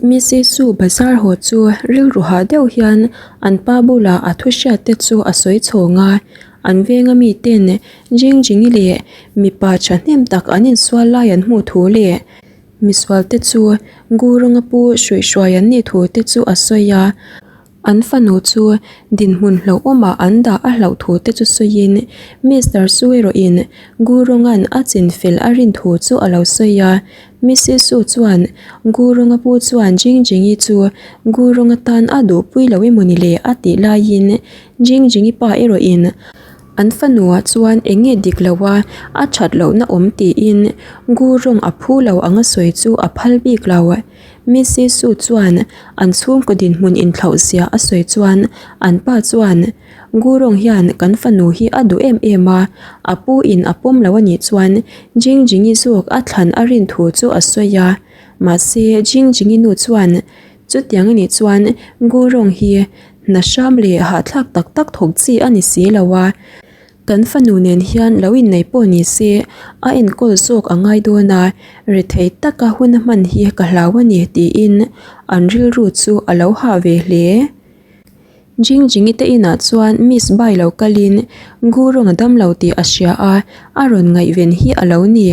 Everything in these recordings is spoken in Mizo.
Missy Su bazar haw chu rilru hah deuh hian an pa bulah a thu hriat te chu a sawi chhawng a, an venga miten Jingjingi leh mipa thahnem tak an insual lai an hmuh thu leh misual te chu Gurunga pu hruihhruai an nih thu te chu a sawi a. An fanu chu dinhmun hlauhawmah an dah a hlauh thu te chu sawiin Mister Su erawhin Gurunga'n a chin fel a rin thu chu a lo sawi a. Missis Su chuan Gurunga pu chuan Jingjingi chu Gurunga tan a duhpui lo emawni le a tih laiin Jingjingi pa erawhin an fanuah chuan eng nge dik lo a, a that lohna awm tiin Gurung a phu lo anga sawi chu a phal bik lo. Missy Su chuan an chhungkaw dinhmun inthlauh zia a sawi chuan an pa chuan, Gurong hian kan fanu hi a duh em em a, a pu in a pawm lo a nih chuan Jingjingi zawk a thlan a rin thu chu a sawi a. Mahse Jingjingi nu chuan, Chutiang a nih chuan Gurong hi hna hram leh hahthlak tak tak thawk chi a ni si lo a, Kan fanu nen hian lo innei pawh ni se a enkawl zawk a ngai dawn a, rethei taka hun a hman hi ka hlau a ni tiin an rilru chu a lo hah ve hle. Jingjingi te inah chuan Miss Bai lo kalin Gurung a damlo tih a hria a, a rawn ngaihven hi a lo ni.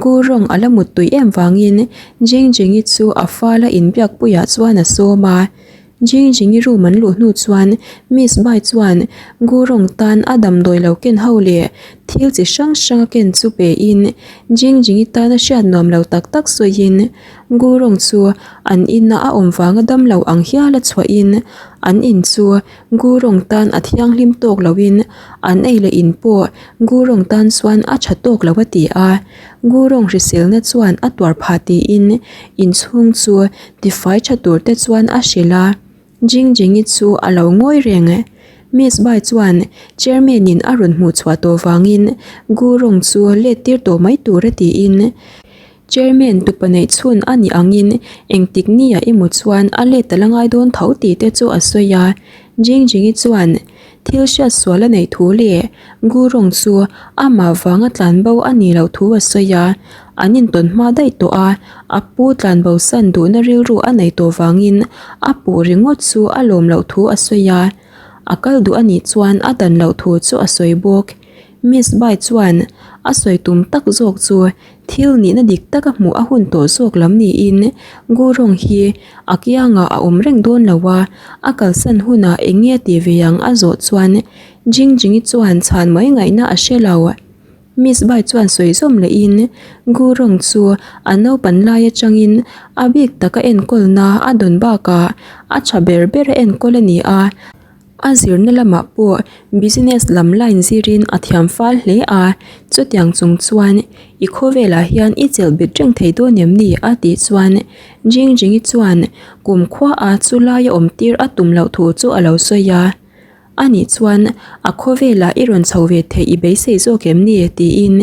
Gurung a la muttui em vangin Jingjingi chu a fala inbiakpuiah chuan a sawm a. Jingjingi room an luh hnu chuan Miss Bai chuan Gurong tan a damdawi lo ken ho leh thil chi hrang hrang a ken chu pe in Jingjingi tan a hriat nuam lo tak tak sawiin Gurong chu an ina a awm vanga dam lo ang hial a chhuah in an in chu Gurong tan a thianghlim tawk lo in an ei leh in pawh Gurong tan chuan a tha tawk lo a ti a, Gurong hriselna chuan a tuar phah tiin inchhung chu Tifai tha tur te chuan a hrilh a, Jingjingi chu a lo ngawi reng. Miss Bai chuan Chairman in a rawn hmuh chhuah tawh vangin Gurung chu let tir tawh mai tur a tiin Chairman tupa neih chhun a nih angin engtik nia emaw chuan a let a la ngai dawn tho tih te chu a sawi a. Jingjingi chuan thil hriat sual a neih thu leh Gurung chu amah vanga tlanbo a nih loh thu a sawi a. An intawn hma daih tawh a, a pu tlanbo san duhna rilru a nei tawh vangin a puh ringawt chu a lawm loh thu a sawi a, a kal duh a nih chuan a dan loh thu chu a sawi bawk. Miss Bai chuan a sawi tum tak zawk chu thil nihna dik taka hmuh a hun tawh zawk lam niin Gurung hi a kiangah a awm reng dawn lo a, a kalsan hunah eng nge tih ve ang a zawh chuan Jingjingi chuan chhan mai ngaihna a hre lo. Miss Bai chuan sawi zawm lehin Gurung chu a naupan lai atangin a bik taka enkawlna a dawn bakah a tha ber ber a enkawl a ni a, a zirna lamah pawh business lam line zirin a thiam fal hle a, chutiang chung chuan i khawvelah hian i chelh bet reng thei dawn em ni a tih chuan Jingjingi chuan kumkhua-a chu laia awm tir a tum loh thu chu a lo sawi a. A nih chuan a khawvelah i rawn chho ve theih i beisei zawk em ni? tiin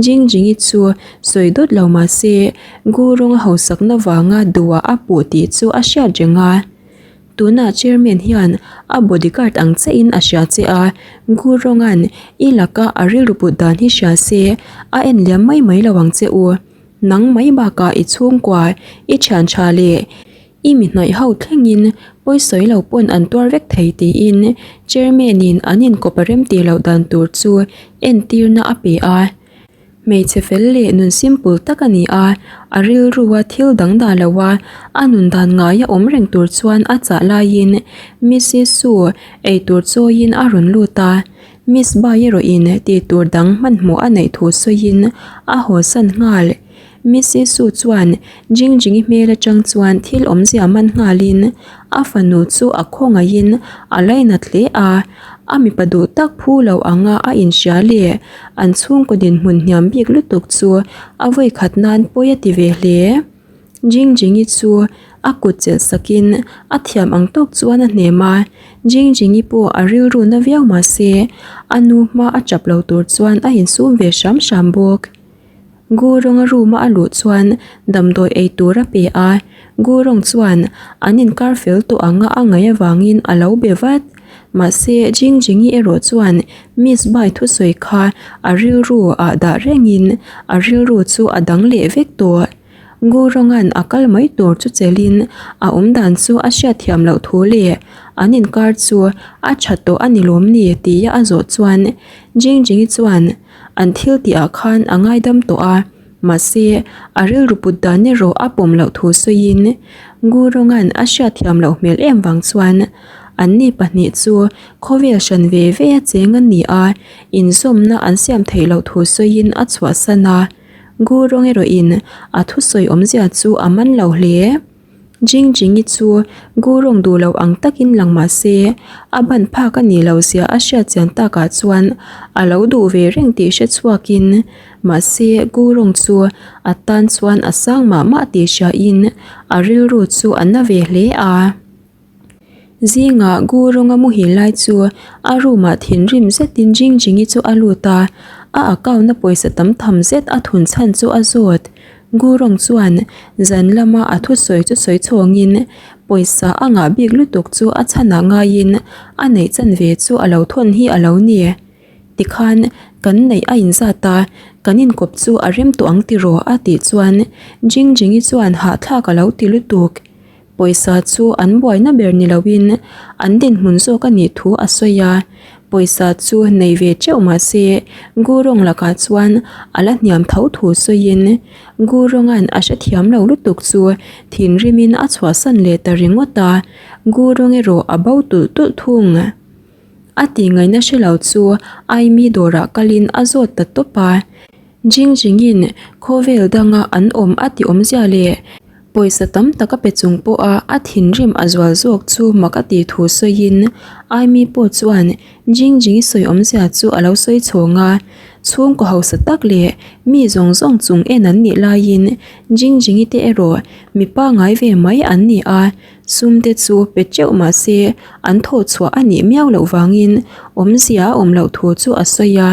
Jingjingi chu sawi dawt lo mah se Gurung a hausakna vanga duhah a puh tih chu a hriat reng a. Tunah chairman hian a bodyguard ang chiahin a hria che a, Gurunga'n i laka a rilru put dan hi hria se a en liam mai mai lo ang che u. Nang mai bakah i chhungkua, i thian tha leh I mi hnaih ho thlengin pawisawi lo pawn an tuar vek thei tiin Chairman in an inkawp a rem tih loh dan tur chu entirna a pe a. Hmeichhe fel leh nun simple tak a ni a, a rilrua thil dang dah lo a, a nun dan ngaia awm reng tur chuan a chah laiin Missy Su eitur chawiin a rawn lut a. Miss Bai erawhin tih tur dang hmanhmawh a neih thu sawiin a hawsan nghal. Missy Su chuan Jingjingi hmel atang chuan thil awmzia man nghalin a fanu chu a khawngaihin a lainat hle a, a mipa duh tak phu lo anga a inhria leh an chhungkaw dinhmun hniam bik lutuk chu a vawikhat nan pawi a ti ve hle. Jingjingi chu a kut chelh sakin a thiam ang tawk chuan a hnem a, Jingjingi pawh a rilru na viau mahse a nu hma a chap lo tur chuan a insum ve hram hram bawk. Gurung-a room-a a luh chuan damdawi ei tur a pe a, Gurung chuan an inkar fel tawh anga a ngaih avangin a lo be vat. Mahse, Jingjingi erawh chuan Miss Bai thusawi kha a rilru ah dah rengin a rilru chu a dang leh vek tawh. Gurunga'n a kal mai tur chu chelhin a awmdan chu a hriatthiam loh thu leh an inkar chu a tha tawh a ni lawm ni tia a zawh chuan Jingjingi chuan an thil tihah khan a ngaidam tawh a. Mahse, a rilru put dan erawh a pawm loh thu sawiin Gurunga'n a hriatthiam loh hmel em vang chuan anni pahnih chu khawvel hran ve ve a cheng a ni a, inzawmna an siam theih loh thu sawiin a chhuahsan a. Gurung erawhin a thusawi awmzia chu a man lo hle. Jingjingi chu Gurung duh lo ang takin lang mah se, a ban phak a nih loh zia a hriat chian takah chuan a lo duh ve reng tih hre chhuakin, mahse Gurung chu a tan chuan a sang mah mah tih hriain a rilru chu a na ve hle a. Zingah Gurunga muhil lai chu a room ah thinrim zetin Jingjingi chu a lut a, a account a pawisa tam tham zet a thun chhan chu a zawt. Gurung chuan zan lama a thusawi chu sawi chhawngin pawisa a ngah bik lutuk chu a chhanah ngaiin a neih chanve chu a lo thawn hi a lo ni. Tikhan kan neih a inzat a, kan inkawp chu a rem tawh ang tiraw a tih chuan Jingjingi chuan hahthlak a lo ti lutuk. Pawisa chu an buaina ber ni loin an dinhmun zawk a nih thu a sawi a, pawisa chu nei ve teuh mah se Gurung lakah chuan a la hniam tho thu sawiin Gurunga'n a hrethiam lo lutuk chu thinrimin a chhuahsan leh ta ringawt a, Gurung erawh a bo tulh tulh thung. A tihngaihna hre lo chu Aimi dawrah kalin a zawt ta tawp a. Jingjingin khawvel danga an awm a ti awmzia leh pawisa tam tak a pe chung pawha a thinrim a zual zawk chu mak a tih thu sawiin Aimi pawh chuan Jingjingi sawi awmzia chu a lo sawi chhawng a. Chhungkaw hausa tak leh mi zawng zawng chung en an nih laiin Jingjingi te erawh mi pangngai ve mai an ni a, sum te chu pe teuh mah se an thawh chhuah a nih miau loh vangin awmzia a awm loh thu chu a sawi a.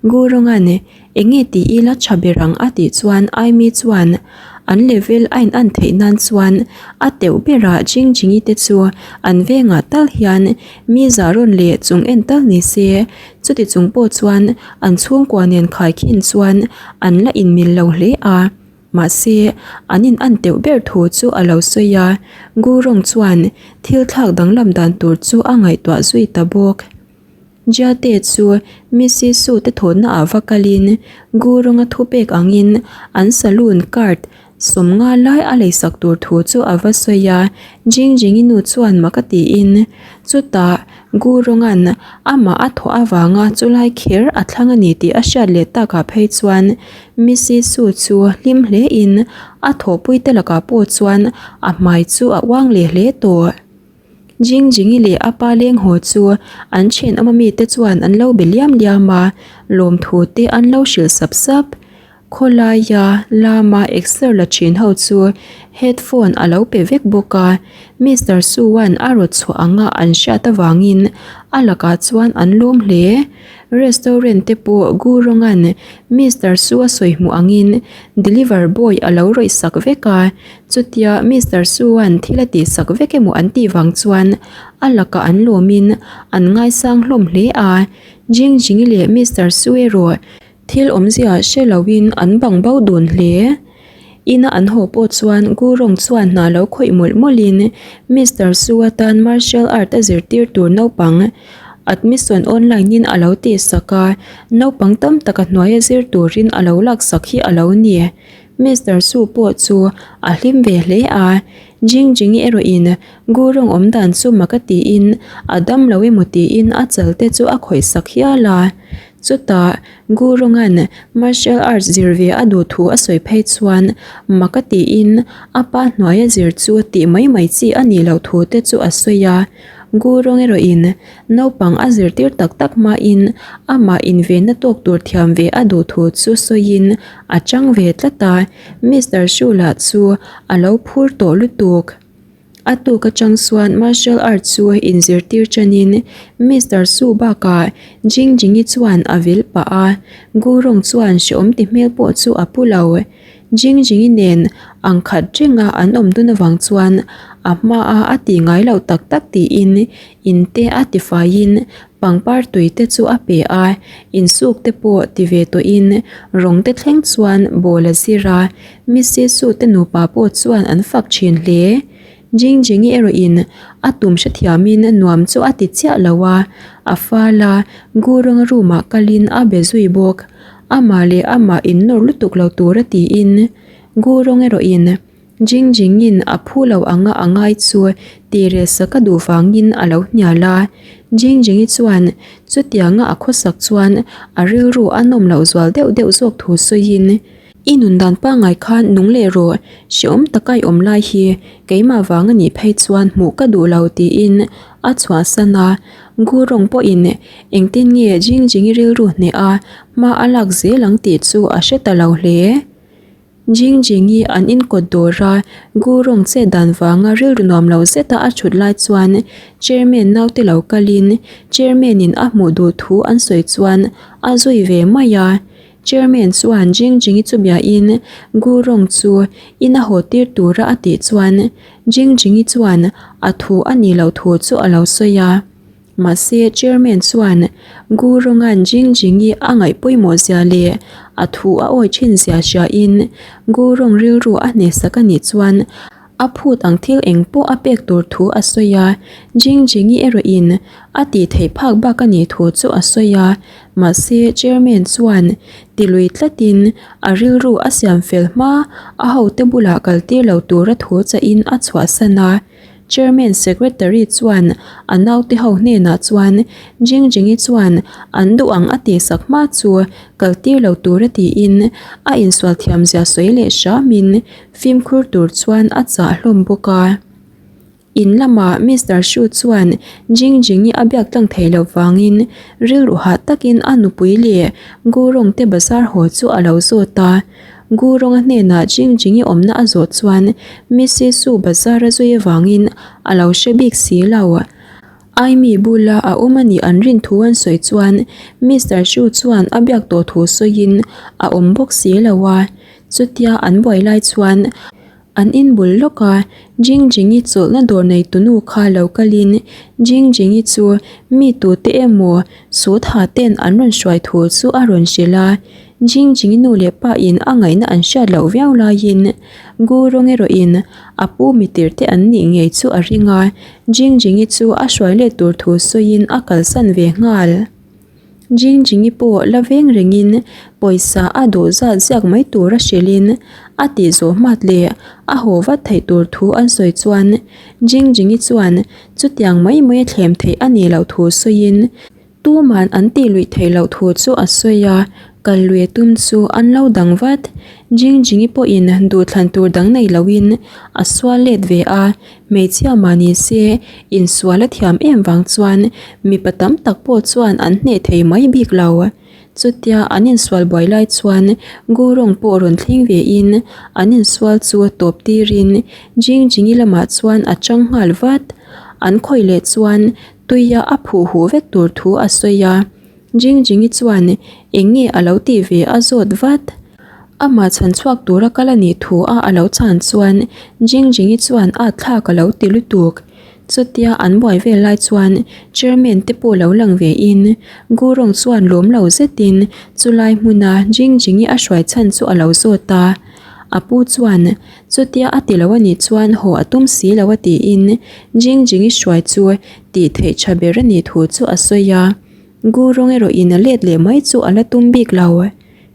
Gurunga'n enge tih ila tha ber ang a tih chuan Aimi chuan an level a in an theih nan chuan a teuh berah Jingjingi te chu an vengah tal hian mi zah rawn leh chung en tal ni se chuti chung pawh chuan an chhungkua nen khaikhin chuan an la inmil lo hle a. Mahse, an in an teuh ber thu chu a lo sawi a, Gurung chuan thil thlak danglam dan tur chu a ngaihtuah zui ta bawk. Jiate chu Missy Su te thawhna ah va kalin Gurunga thupek angin an saloon card 50 lai a leisak tur thu chu a va sawi a, Jingjingi nu chuan mak a tiin chutah Gurunga'n amah a thawh avanga chulai kher a thlang a ni tih a hriat leh takah phei chuan Missy Su chu hlim hlein a thawhpuite lakah pawh chuan a hmai chu a uang leh hle tawh. Jingjingi leh a pa leng haw chu an thenawm amite chuan an lo be liam liam a, lawmthu te an lo hrilh sap sap. Khawlaia lama exer la thin ho chu headphone a lo pe vek bawk a, Mister Su-a'n a rawt chhuah anga an hriat avangin a lakah chuan an lawm hle. Restaurant te pawh Gurunga'n Mister Su a sawi hmuh angin deliver boy a lo rawih sak vek a, chutia Mister Su-a'n thil a tih sak vek emaw an tih vang chuan a lakah an lawmin an ngaisang hlawm hle a, Jingjingi leh Mister Su erawh Thil awmzia hre loin an bang bo dun hle. Ina an haw pawh chuan Gurung chuan hna lo khawih mawlh mawlhin Mister Su atan martial art a zirtir tur naupang admission online in a lo tihsak a, naupang tam taka hnuaia zir turin a lo laksak hi a lo ni. Mister Su pawh chu a hlim ve hle a, Jingjingi erawhin Gurung awm dan chu mak a tiin a dam lo emaw tiin a chal te chu a khawihsak hial a. Chutah Gurunga'n martial arts zir ve a duh thu a sawi phei chuan mak a tiin a pa hnuaia zir chu tih mai mai chi a nih loh thu te chu a sawi a. Gurung erawhin naupang a zirtir tak tak hmain amah invenna tawk tur thiam ve a duh thu chu sawiin a chang ve tlat a, Mister Shula chu a lo phur tawh lutuk. A tuk atang chuan martial arts chu inzirtir tanin Mister Su bakah Jingjingi chuan a vil pah a, Gurung chuan hrehawm ti hmel pawh chu a pu lo. Jingjingi nen ang khat renga an awm dun avang chuan a hmaa a tih ngai loh tak tak tiin in te a tifaiin Pangpar tui te chu a pe a, insuk te pawh ti ve tawhin rawng te thleng chuan ball a zir a, Missy Su te nupa pawh chuan an fak thin hle. Jingjingi erawhin a tum hrethiamin nuam chu a ti chiah lo a, a fal a, Gurunga room ah kalin a be zui bawk. Amah leh amah innawr lutuk lo tura tiin Gurung erawhin Jingjingin a phu lo anga a ngai chu tirel sak a duh vangin a lo hnial a. Jingjingi chuan chutianga a khawsak chuan a rilru a nawm loh zual deuh deuh zawk thu sawiin, I nun dan pangngai khan nung leh rawh, hrehawm taka i awm lai hi keimah vang a nih phei chuan hmuh ka duh lo tiin a chhuahsan a. Gurung pawhin engtin nge Jingjingi rilru hneh a hma a lak zel ang tih chu a hre ta lo hle. Jingjingi an inkawt dawr a, Gurung chet dan vanga rilru nuam lo zeta a thut lai chuan Chairman naute lo kalin Chairman in a hmuh duh thu an sawi chuan a zui ve mai a. Chairman chuan Jingjingi chu biain Gurung chu in a haw tir tura a tih chuan Jingjingi chuan a thu a nih loh thu chu a lo sawi a. Mahse, Chairman chuan Gurunga'n Jingjingi a ngaih pawimawh zia leh a thu a awi thin zia hriain Gurung rilru a hnehsak a nih chuan a phut ang thil eng pawh a pek tur thu a sawi a, Jingjingi erawhin a tih theih phak bak a nih thu chu a sawi a. Mahse, Chairman chuan tilui tlatin a rilru a siam fel hma a hote bulah kaltir lo tura thu chahin a chhuahsan a. Chairman Secretary chuan a naute ho hnenah chuan Jingjingi chuan an duh ang a tihsak hma chu kal tir lo tura tiin a insual thiam zia sawi leh hramin fimkhur tur chuan a chah hlawm bawk a. In lamah Mister Hsu chuan Jingjingi a biak tlang thei lo vangin rilru hah takin a nupui leh Gurung te bazar haw chu a lo zawt a. Gurunga hnenah Jingjingi awmna a zawh chuan Missy Su bazar a zui avangin a lo hre bik si lo. Aimi bula a awm a nih an rin thu an sawi chuan Mister Hsu chuan a biak tawh thu sawiin a awm bawk si lo a. Chutia an buai lai chuan An in bul lawk a, Jingjingi chawlhna dawr nei tunu kha lo kalin Jingjingi chu mi tute emaw sut ha ten an rawn hruai thu chu a rawn hrilh a. Jingjingi nu leh pa in a ngaihna an hriat loh viau laiin Gu rawng erawhin a pu mitir te an nih ngei chu a ring a, Jingjingi chu a hruai let tur thu sawiin a kalsan ve nghal. Jingjingi pawh la veng rengin pawisa a duh zat ziak mai tura hrilhin a tih zawh hmat leh a haw vat theih tur thu an sawi chuan Jingjingi chuan chutiang mai mai a thlem theih a nih loh thu sawiin tuman an tih luih theih loh thu chu a sawi a, kal lui tum chu an lo dang vat. Jingjingi pawhin duhthlan tur dang nei loin a sual let ve a, Hmeichhia mah ni se, insual a thiam em vang chuan mipa tam tak pawh chuan an hneh thei mai bik lo. Chutia an insual buai lai chuan Gurung pawh rawn thleng ve in an insual chu tawp tirin Jingjingi lamah chuan a chang nghal vat. An khawih leh chuan tuia a phuh huh vek tur thu a sawi a. Jingjingi chuan eng nge a lo tih ve a zawt vat. Amah chhan chhuak tura kal a nih thu a a lo chhan chuan Jingjingi chuan a thlak a lo ti lutuk. Chutia an buai vel lai chuan Chairman te pawh lo lang ve in Gurung chuan lawm lo zetin chulai hmuna Jingjingi a hruai chhan chu a lo zawt a. A pu chuan chutia a ti lo a nih chuan haw a tum si lo a tiin Jingjingi hruai chu tih theih tha ber a nih thu chu a sawi a. Gurung erawh in a let leh mai chu a la tum bik lo.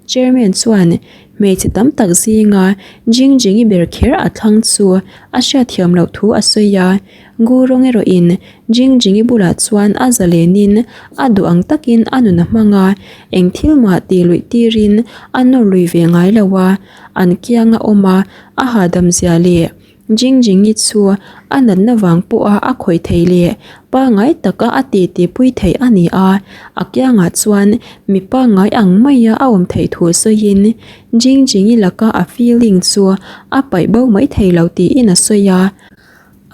Chairman chuan hmeichhe tam tak zinga Jingjingi ber kher a thlang chu a hriatthiam loh thu a sawi a. Gurung erawh in Jingjingi bulah chuan a zalenin a duh ang takin a nun a hmang a, eng thil mah tih luih tirin a nawr lui ve ngai lo a, an kianga awm a, a hahdam zia leh Jingjingi chu a natna vang pawha a khawih theih leh pangngai taka a titi pui theih a ni a, a kiangah chuan mi pangngai ang maia a awm theih thu sawiin Jingjingi laka a feeling chu a paih bo mai thei lo tiin a sawi a.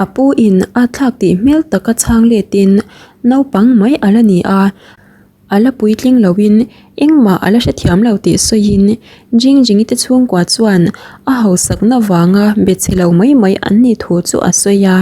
A pu in a thlak tih hmel taka chhang letin naupang mai a la ni a. A la puitling loin engmah a la hrethiam lo tih sawiin Jingjingi te chhungkua chuan a hausakna vanga be chhe lo mai mai an nih thu chu a sawi a.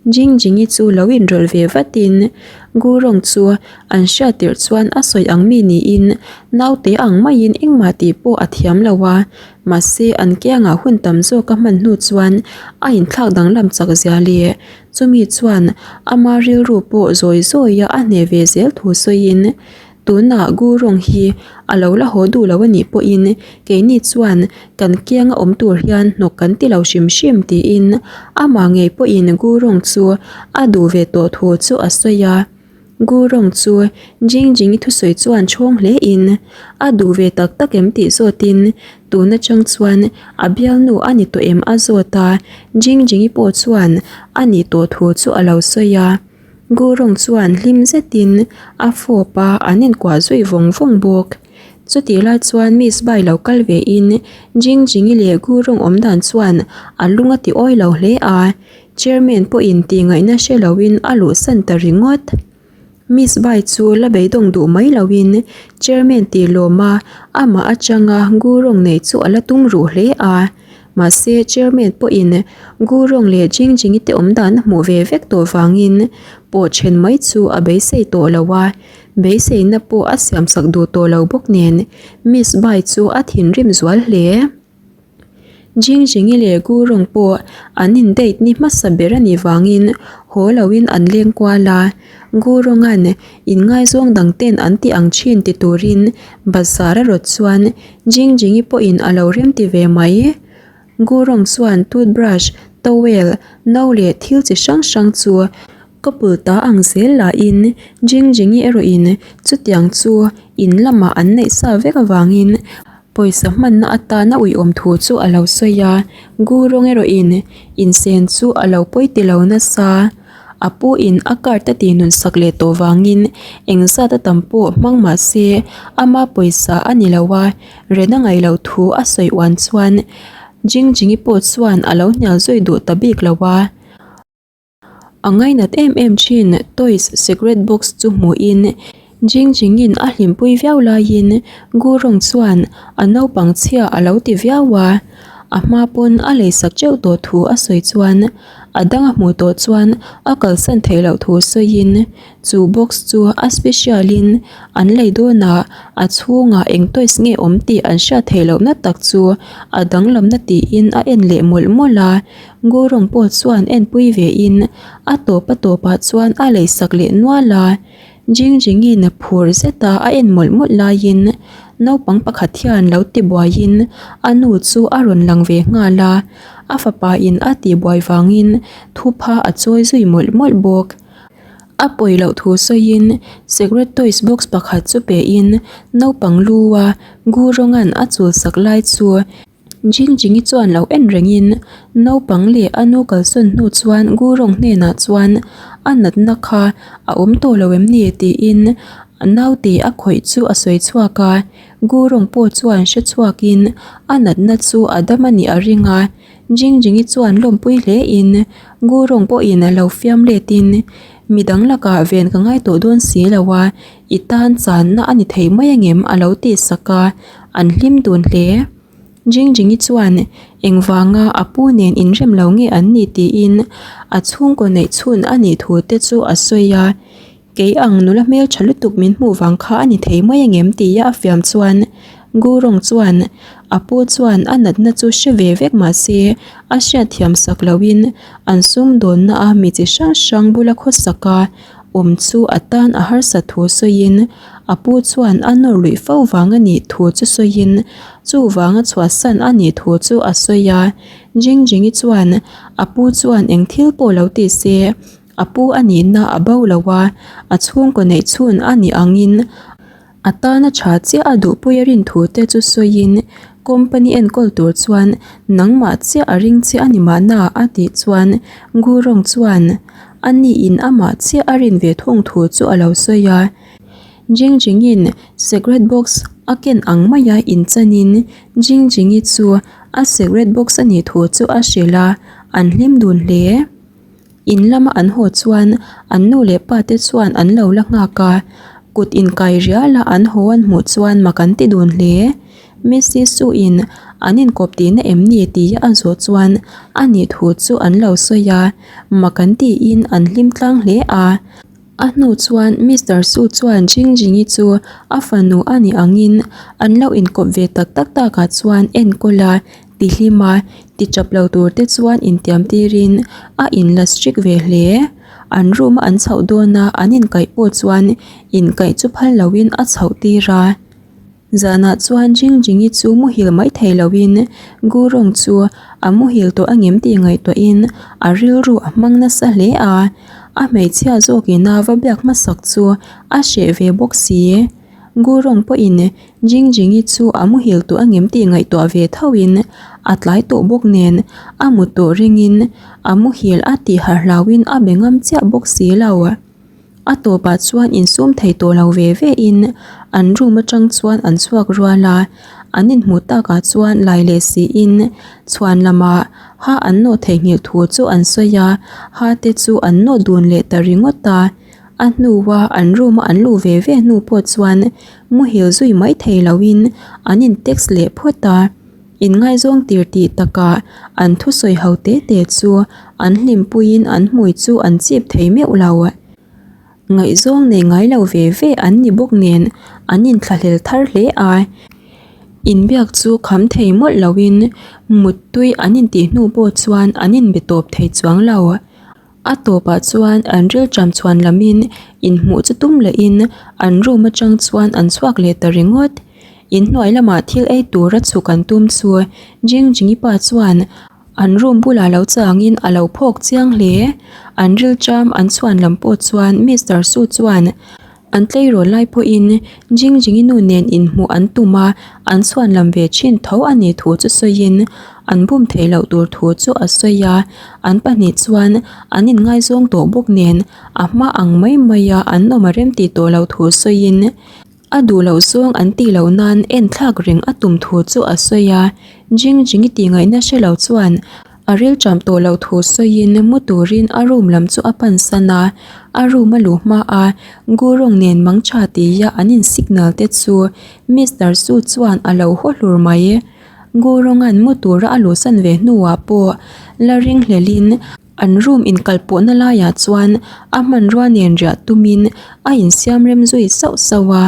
Jingjingi chu lo inrawlh ve vatin Gurong chu an hriat tirh chuan a sawi ang mi niin naute ang maiin engmah tih pawh a thiam lo a, mahse an kiangah hun tam zawk a hman hnu chuan a inthlak danglam chak zia leh chumi chuan ama rilru pawh zawi zawia a hneh ve zel thu sawiin Tunah Gurung hi a lo la haw duh lo a nih pawhin keini chuan kan kianga awm tur hian hnawk kan ti lo hrim hrim tiin amah ngei pawhin Gurung chu a duh ve tawh thu chu a sawi a. Gurung chu Jingjingi thusawi chuan chhawng hle in a duh ve tak tak em tih zawtin tun atang chuan a bialnu a ni tawh em a zawt a, Jingjingi pawh chuan a nih tawh thu chu a lo sawi a. Gurung chuan hlim zetin a fawp a, an inkuah zui vawng vawng bawk. Chutih lai chuan Miss Bai lo kal ve in Jing Jingi leh Gurung awm dan chuan a lung a ti awi lo hle a, Chairman pawhin tih ngaihna hre loin a luhsan ta ringawt. Miss Bai chu la beidawng duh mai loin Chairman tih lawm a, amah atanga Gurung neih chu a la tum ruh hle a. Mahse, Chairman pawhin Gurung leh Jingjingi te awm dan a hmuh ve vek tawh vangin pawh then mai chu a beisei tawh lo a, beiseina pawh a siamsak duh tawh lo bawk nen Miss Bai chu a thinrim zual hle. Jingjingi leh Gurung pawh an in date ni hmasa ber a nih vangin haw loin an leng kual a, Gurunga'n inngaizawng dang ten an ti ang thin ti turin bazar a rawt chuan Jingjingi pawhin a lo rem ti ve mai. Gurung chuan toothbrush, towel, no leh thil chi hrang hrang chu couple ta ang zel lahin Jingjingi erawhin chutiang chu in lamah an neih sa vek avangin pawisa hmanna atana uiawm thu chu a lo sawi a. Gurung erawhin insen chu a lo pawi ti lo nasa. A pu in a card a tih nun sak leh tawh vangin engzat a tam pawh hmang mah se ama pawisa a ni lo a, ren a ngaih loh thu a sawi uan chuan Jingjingi pawh chuan a lo hnial zui duh ta bik lo a. A ngainat em em thin toys secret box chu hmuhin Jingjingin a hlimpui viau laiin Gurung chuan a naupang chhia a lo ti viau a, a hma pawn a leisak teuh tawh thu a sawi chuan a dang a hmuh tawh chuan a kalsan theih loh thu sawiin chu box chu a special in an lei dawnah a chhungah eng toys nge awm tih an hriat theih lohna tak chu a danglamna tiin a en leh mawlh mawlh a, Gurung pawh chuan enpui ve in a tawp a tawpah chuan a leisak leh nual a. Jingjingin a phur zet a, a en mawlh mawlh laiin naupang pakhat hian lo ti buaiin a nu chu a rawn lang ve nghal a, a fapa in a tih buai vangin thupha a chawi zui mawlh mawlh bawk. A pawi loh thu sawiin secret toys box pakhat chu pein naupang lu a Gurongan a chul sak lai chu Jingjingi chuan lo en rengin naupang leh a nu kalsawn hnu chuan Gurong hnenah chuan a natna kha a awm tawh lo em ni tiin naute a khawih chu a sawi chhuak a, Gurong pawh chuan hre chhuakin a natna chu a dam a nih a ring a, Jingjingi chuan lawmpui hle in Gurong pawhin lo fiam letin midang lakah ven ka ngai tawh dawn si lo a, i tan channa a ni thei mai angem a lo tih sak a, an hlim dun hle. Jingjingi chuan engvanga a pu nen inrem lo nge an nih tiin a chhungkaw neih chhun a nih thu te chu a sawi a, kei ang nula hmeltha lutuk min hmuh vang kha a ni thei mai angem tia a fiam chuan Gurung chuan a pu chuan a natna chu hre ve vek mahse a hriatthiam sak loin an sumdawnna a mi chi hrang hrang bula khawsak a awm chu a tan a harsat thu sawiin a pu chuan a nawr luih fo vang a nih thu chu sawiin chuvang a chhuahsan a nih thu chu a sawi a. Jingjingi chuan a pu chuan eng thil pawh lo ti se a pu a nihna a bo lo a, a chhungkaw neih chhun a nih angin A tana tha chiah a duhpui a rin thu te chu sawiin company enkawl tur chuan nangmah chiah a ring che a ni mahna a tih chuan Gurong chuan a niin amah chiah a rin ve thung thu chu a lo sawi a. Jingjingin secret box a ken ang maia inchanin Jingjingi chu a secret box a nih thu chu a hrilh a, an hlim dun hle. In lama an haw chuan an nu leh pa te chuan an lo la nghak a, kut inkai rial a an haw an hmuh chuan mak an ti dun hle. Missy Su in An inkawp tihna em ni tia a zawh chuan a nih thu chu an lo sawi a, mak an tiin an hlim tlang hle a. A hnu chuan Mister Su chuan Jingjingi chu a fanu a nih angin an lo inkawp ve tak tak takah chuan enkawl a, ti hlim a, ti chap lo tur te chuan intiam tirin a inla strict ve hle. An room a an chhoh dawn a, an inkaih pawh chuan inkaih chu phal loin a chhoh tir a. Zanah chuan Jingjingi chu muhil mai thei loin Gurung chu a muhil tawh angem tih ngaihtuahin a rilru a hmang nasa hle a, a hmeichhia zawkin a va biak hmasak chu a hreh ve bawk si. Gurung pawhin Jingjingi chu a muhil tawh angem tih ngaihtuah ve thoin a tlai tawh bawk nen a mut tawh ringin a muhil a tih harh hlauhin a be ngam chiah bawk si lo. A tawpah chuan insum thei tawh lo ve ve in an room atang chuan an chhuak rual a, an inhmuh takah chuan lai leh siin chhuan lamah ha an nawh theihnghilh thu chu an sawi a, ha te chu an nawh dun leh ta ringawt a. A hnua an room a an luh ve ve hnu pawh chuan muhil zui mai thei loin an in text leh phawt a. Inngaizawng tir tih takah an thusawi ho te te chu an hlimpuiin an hmui chu an chip thei meuh lo. Ngaihzawng nei ngai lo ve ve an ni bawk nen an inthlahlel thar hle a. Inbiak chu kham thei mawlh loin muttui an intih hnu pawh chuan an inbe tawp thei chuang lo. A tawpah chuan an rilṭam chhuan lamin inhmuh chu tum lehin an room atang chuan an chhuak leh ta ringawt. Inhnuai lamah thil ei tura chhuk an tum chu Jingjingi pa chuan an room bulah lo changin a lo phawk chiang hle. An rilṭam an chhuan lam pawh chuan Mister Su chuan An tleirawl lai pawhin Jingjingi nu nen inhmuh an tum a, an chhuan lam ve thin tho a nih thu chu sawiin an bum theih loh tur thu chu a sawi a, an pahnih chuan an inngaizawng tawh bawk nen a hma ang mai mai a an awm a rem tih tawh loh thu sawiin a duh loh zawng an tih loh nan en thlak reng a tum thu chu a sawi a, Jingjingi tih ngaihna hre lo chuan A rilṭam tawh loh thu sawiin mu turin a room lam chu a pan san a, a room a luh hma a Gurung nen mangṭha tia an in signal te chu Mister Su chuan a lo haw hlur mai. Gurunga'n mu tura a luhsan ve hnuah pawh la ring hlelin an room inkalpawhna laiah chuan a hmanrua nen riah tumin a insiam rem zui sauh sauh a.